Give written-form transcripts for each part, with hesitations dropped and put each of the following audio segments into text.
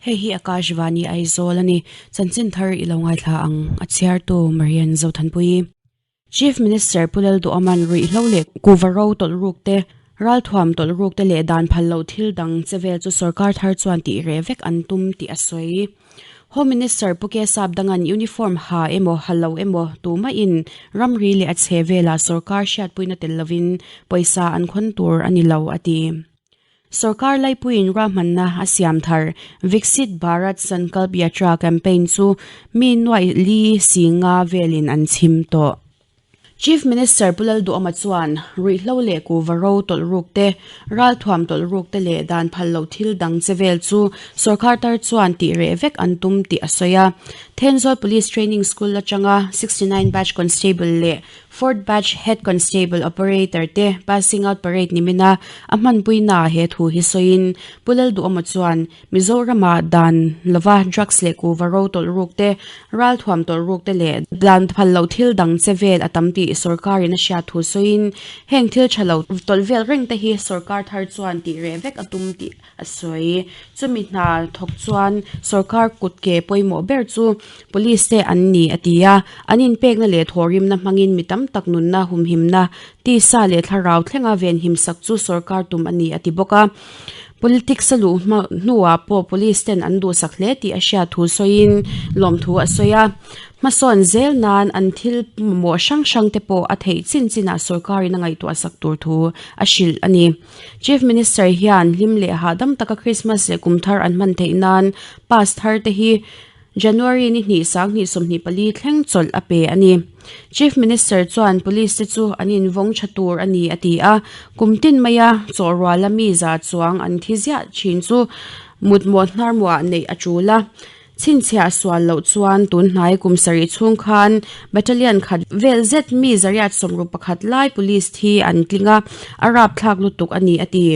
Hei hi Akashvani Aizawl a ni. Chanchin thar i lo ngaithla ang, a chhiartu Marian Zothanpuii. Chief Minister Pu Lalduhawman ruihhlo leh kuva ro tawlh ruk te, ralthuam tawlh ruk te leh dan phal loh thil dang che vel chu sorkar thar chuan tih reh vek an tum tih a sawi. Home Minister Pu Kesap Dangan uniform ha emaw ha lo emaw tumahin ramri leh a chhe velah sorkar hriatpuina tel lovin pawisa an khawn tur a ni lo a ti. Sorkar laipuiin ruahmanna a siam thar Viksit Bharat Sankalp Yatra campaign chu mi nuaih li si nga velin an chhim tawh. Chief Minister Pu Lalduhawma chuan ruihhlo leh kuva ro tawlh ruk te, ralthuam tawlh ruk te leh dan phal loh thil dang che vel chu sorkar tar chuan tih reh vek an tum tih a sawi a. Thenzawl Police Training School atanga 69 batch constable leh Fourth Batch Head Constable Operator te Passing Out Parade nimina a hmanpuina he thu hi sawiin Pu Lalduhawma chuan Mizorama dan lova drugs leh kuva ro tawlh ruk te, ralthuam tawlh ruk te leh dan phal loh thil dang che vel a tam tih sorkarin a hriat thu sawiin heng thil tha lo tawlh vel reng te hi sorkar thar chuan tih reh vek a tum tih a sawi. Chumi hna thawk chuan sorkar kut ke pawimawh ber chu Police te an ni a ti a, an inpekna leh thawhrimna hmangin mi tam tak nunna humhimna, tisa leh thlarau thlenga venhim sak chu sorkar tum a ni a ti bawk a. Politics a luh hnuah pawh Police ten an duhsak hle tih a hriat thu sawiin lawmthu a sawi a. Hmasawn zel nan an thil mamawh hrang hrang te pawh a theih chin chinah sorkarin a ngaihtuah sak tur thu a hrilh a ni. Chief Minister hian hlim leh hahdam taka Christmas leh kum thar an hman theih nan pass thar te hi January ni hnih 20 24 thleng chawlh a pe a ni. Chief Minister chuan Police te chu an invawng tha tur a ni a ti a, kum tin maia chawhruala mi za chuang an thi ziah thin chu mutmawh hnarmuah neih a tul a. Chhinchhiah sual loh chuan tun hnai kum sarih chhung khan battalion khat vel zet mi zariat 61 lai police thi an tling a, a rapthlak lutuk a ni a ti.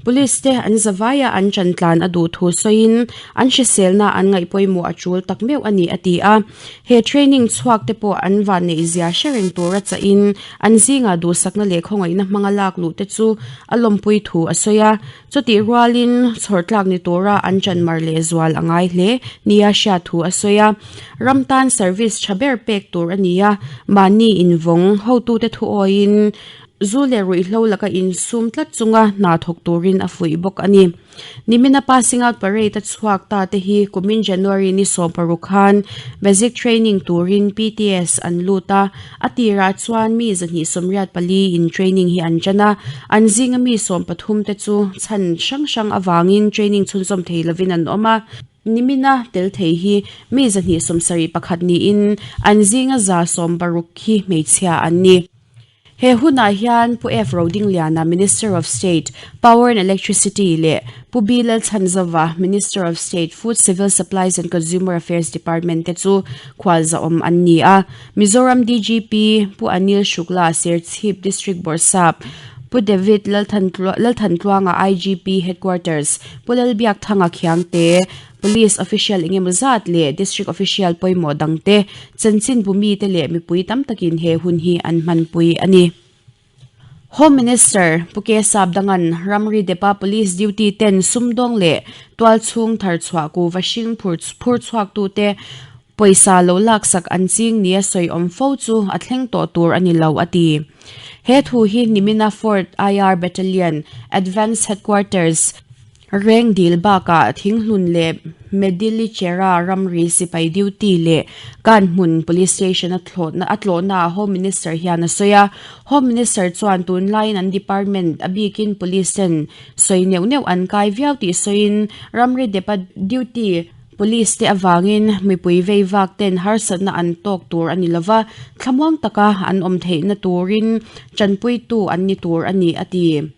Police te an zavaia an chantlan a duh thu sawiin an hriselna an ngaih pawimawh a tul tak meuh a ni a ti a. He training chhuak te pawh an vanneih zia hre reng tura chahin an zingah duhsakna leh khawngaihna hmanga lak luh te chu a lawmpui thu a sawi a. Chutih rualin chhawr tlak ni tura an chanmar lehzual a ngai hle nia hriat thu a sawi a. Ram tan service tha ber pek tur a ni a, mahni invawng hotute thu awiin zu leh ruihhlo laka insum tlat chunga hna thawk turin a fuih bawk a ni. Nimina Passing Out Parade a chhuak ta te hi kumin January ni 16 khan Basic Training turin PTS an lut a, A tirah chuan mi 284 in training hi an ṭan a, an zinga mi 13 te chu chhan hrang hrang avangin training chhunzawm thei lovin an awm a. Nimina tel thei hi mi 271 niin an zinga 160 hi hmeichhia an ni. He hunah hian Pu F. Rodingliana, Minister of State, Power and Electricity leh Pu B. Lalchhanzova, Minister of State, Food, Civil Supplies and Consumer Affairs Department te chu khualzahawm an ni a. Mizoram DGP Pu Anil Shukla, Serchhip District Bawrhsap, Pu David Lalthantluanga IGP Headquarters, Pu Lalbiakthanga Khiangte, Police official engemaw zat leh District official pawimawh dangte, chanchinbu mite leh mipui tam takin he hun hi an hmanpui a ni. Home Minister Pu Kesap Dangan ramri depa Police duty ten sumdawng leh tualchhung tharchhuah kuva hring phur chhuaktute pawisa lo laksak an ching nia sawi awm fo chu a thleng tawh tur a ni lo a ti. He thu hi nimina Fourth IR Battalion Advance Headquarters Reng dil bakah Thinghlun leh Medilichera ramri sipai duty leh Kanhmun Police Station a tlawhnaah Home Minister hian a sawi a. Home Minister chuan tunlaiin an department a bikin Police ten sawi neuh neuh an kai viau tih sawiin ramri depa duty Police te avangin mipui vei vak ten harsatna an tawk tur a ni lova, thlamuang taka an awm theihna turin tanpuitu an ni tur a ni a ti.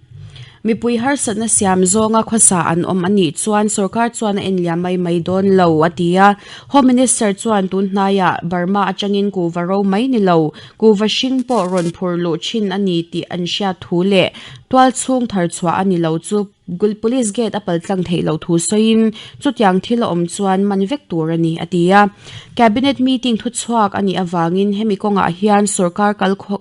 Mipui harsatna siam zawnga khawsa an awm a nih chuan sorkar chuan a enliam mai mai dawn lo, a ti a. Home Minister chuan tun hnaiah Burma atangin kuhva ro mai ni lo, kuhva hring pawh rawn phur luh thin a ni tih an hriat thu leh tual chhung thar chhuah a ni lo chu. Police gate a paltlang theih loh thu sawiin chutiang thil a awm chuan man vek tur a ni, a ti a. Cabinet meeting thuchhuak a nih avangin hemi kawngah hian sorkar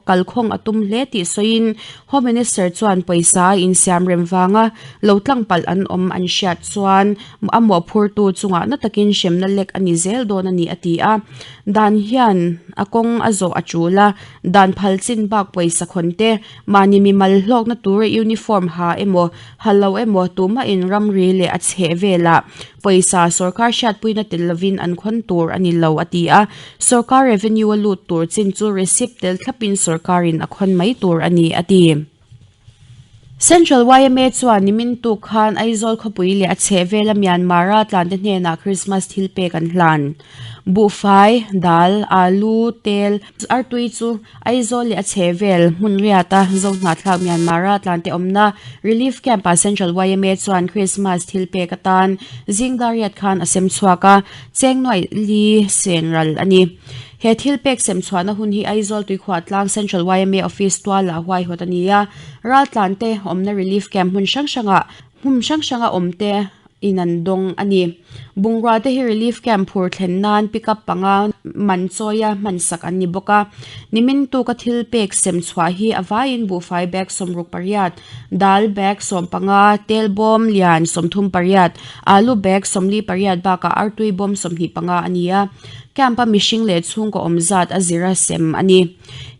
kalkhawng a tum hle tih sawiin Home Minister chuan pawisa a insiam rem vanga lo tlang palh an awm an hriat chuan a mawhphurtu chungah na takin hremna lek a ni zel dawn a ni, a ti a. Dan hian a kawng a zawh a tul a, dan phal chin bak pawisa khawn te, Mahni mimal hlawkna tura uniform ha emaw, ha lo emaw tumahin ramri leh a chheh velah pawisa sorkar hriatpuina tel lovin an khawn tur a ni lo, a ti a. Sorkar revenue a lut tur chin chu receipt tel thlapin sorkarin a khawn mai tur a ni, a ti. Central yma chuan nimin tuk khan Aizawl khawpui leh a chheh vela Myanmar-a tlante hnenah Christmas thilpek an hlan. Buhfai, dal, alu, tel, artui chu Aizawl leh a chhehvel hmun riata Zohnahthlak Myanmar-a tlante awmna Relief Camp-ah Central yma chuan Krismas thil pek atan zing dar riat khan a sem chhuak a, cheng nuaih li sen ral a ni. He thil pek sem chhuahna hun hi Aizawl Tuikhuah tlang Central yma Office tualah huaihawt a ni a, ral tlante awmna Relief Camp hmun hrang hrangah hmun hrang hranga awmte in an dawng a ni. Bungrua te hi relief camp phur thlen nan pickup panga man chawia hman sak an ni bawk a. Nimin tuka thil pek sem chhuah hi a vaiin buhfai bag 68, dal bag 15, tel bawm lian 38, alu bag 48 bakah artui bawm 25 a ni a. Camp a mihring leh chhungkaw awm zat a zira sem a ni.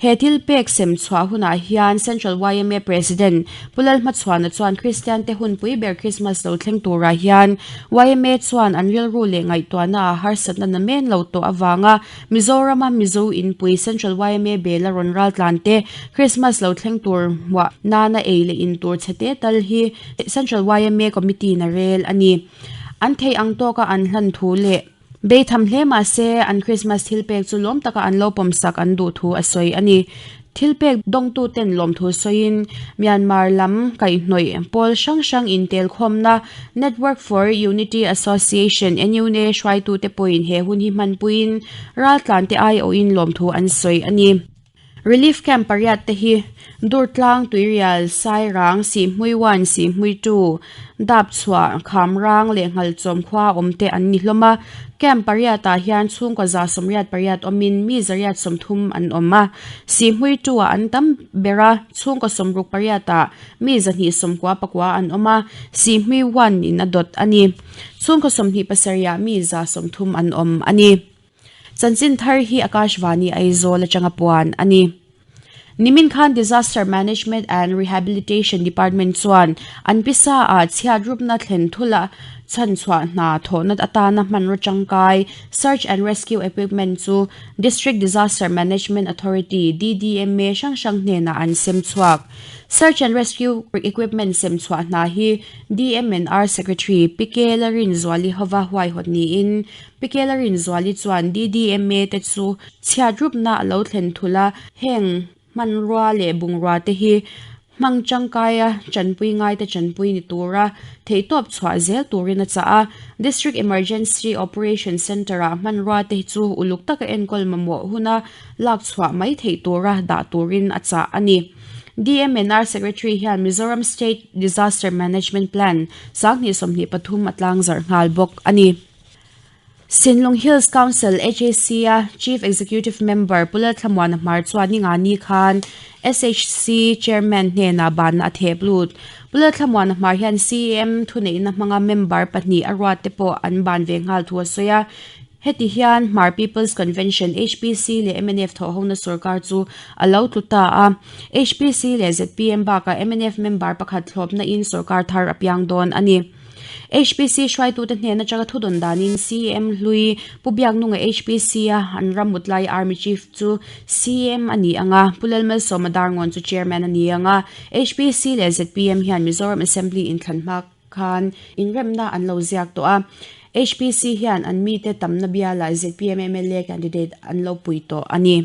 He thil pek sem chhuah hunah hian Central yma President Pu Lalhmachhuana chuan Kristian te hunpui ber Christmas lo thleng turah hian yma chuan an rilru leh ngaihtuahna ah harsatna na men lo tawh avanga Mizorama Mizo inpui Central yma bela rawn raltlan te Christmas lo thleng tur hmuah nana ei leh in tur chhe te tal hi Central yma Committee in a rel a ni. An theih ang tawka an hlan thu leh Beitham hle mah se, an Krismas thilpek chu lawm taka an lo pawmsak an duh thu a sawi a ni. Thilpek dawngtuten lawmthu sawiin, Myanmar lam kaihhnawih pawl hrang hrang intelkhawmna Network for Unity Association, NUNA, hruaitute pawhin he hun hi hmanpuiin raltlante aiawhin lawmthu an sawi a ni. Relief Camp pariat te hi Durtlang, Tuirial, Sairang, Sihhmui 1, Sihhmui 2, Dapchhuah, Khamrang leh Nghalchawm khua awm te an ni hlawm a. Camp pariat ah hian chhungkaw 188 awmin mi 130 an awm a. Sihhmui 2 ah an tam ber a, chhungkaw 68 ah mi 299 an awm a, Sihhmui 1 in a dawt a ni. Chhungkaw 27 ah mi 130 an awm a ni. Chanchin thar hi Akashvani Aizawl atanga puan a ni. Nimin khan Disaster Management and Rehabilitation Department chuan an pisa ah chhiat rupna thlen thula chhanchhuah hna thawhna atana hmanraw tangkai Search and Rescue Equipment chu District Disaster Management Authority, DDMA, hrang hrang hnenah an sem chhuak. Search and Rescue Equipment sem chhuah hna hi DMNR Secretary PK Larinzuali hova huaihawt niin Pikela Rinzuali chuan DDMA te chu chhiat rupna a lo thlen thulh a, heng hmanrua leh bungrua te hi hmang tangkaia chanpui ngaite chanpui ni tura theihtawp chhuah zel turin a chah a. District Emergency Operation Centre-ah hmanrua te chu uluk taka enkawl mamawh huna lak chhuah mai theih tura dah turin a chah a ni. DMNR Secretary hian Mizoram State Disaster Management Plan 2023 a tlangzarh nghal bawk a ni. Sinlung Hills Council, HAC, a Chief Executive Member Pu Lalthlamuana Hmar chuan ningani khan SHC Chairman hnenah banna a thep lut. Pu Lalthlamuana Hmar hian CEM thuneihna hmanga member pahnih a ruat te pawh an ban ve nghal thu a sawi a. Heti hian Hmar People's Convention, HPC, leh mnf thawhhona sorkar chu a lo tlu ta a. HPC leh zpm bakah mnf member pakhat thlawpna in sorkar thar a piang dawn a ni. HPC hruaitute hnen atanga thudawn danin CM hlui Pu Biaknunga HPC a an ram mut lai Army Chief chu CM a ni ang a, Pu Lalmalsawma Darngawn chu Chairman a ni ang a. HPC leh zpm hian Mizoram Assembly inthlan hma khan inremna an lo ziak tawh a. HPC hian an mite tamna bialah zpm mla candidate an lo pui tawh a ni.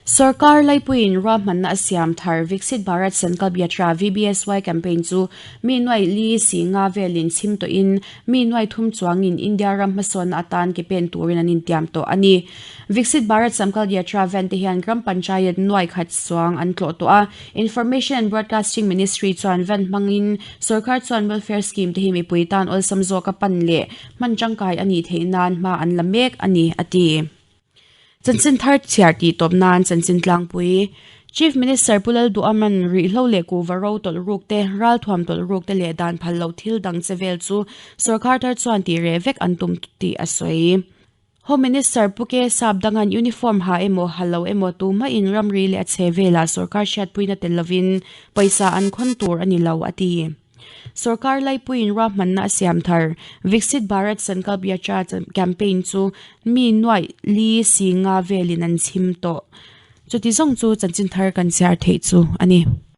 Sorkar laipuiin ruahmanna a siam thar Viksit Bharat Sankalp Yatra, VBSY, campaign chu mi nuai li si nga velin chhim tawhin mi nuai thum chuangin India ram hmasawnna atan ke pen turin an intiam tawh a ni. Viksit Bharat Sankalp Yatra van te hian gram panchayat nuai khat chuang an tlawh tawh a. Information and Broadcasting Ministry chuan van hmangin sorkar chuan welfare scheme te hi mipui tan awlsam zawka pan leh hman tangkai a nih theih nan hma an la mek a ni, a ti. Chanchin thar chhiar tih tawp nan chanchin tlangpui Chief Minister Pu Lalduhaman rihlo leh kuhva ro tawlh ruk te, ralthuam tawlh ruk te leh dan phal loh thil dang che vel chu sorkar thar chuan tih reh vek an tum tih a sawi. Home Minister Pu Ke Sap dangan uniform ha emaw ha lo emaw tumahin ramri leh a chhe velah sorkar hriatpuina tel lovin pawisa an khawn tur a ni lo a ti. Sorkar laipuiin ruahmanna a siam thar Viksit Bharat Sankalp Yatra campaign chu mi nuaih li si nga velin an chhim tawh. Chuti zawng chu chanchin thar kan chhiar theih chu a ni.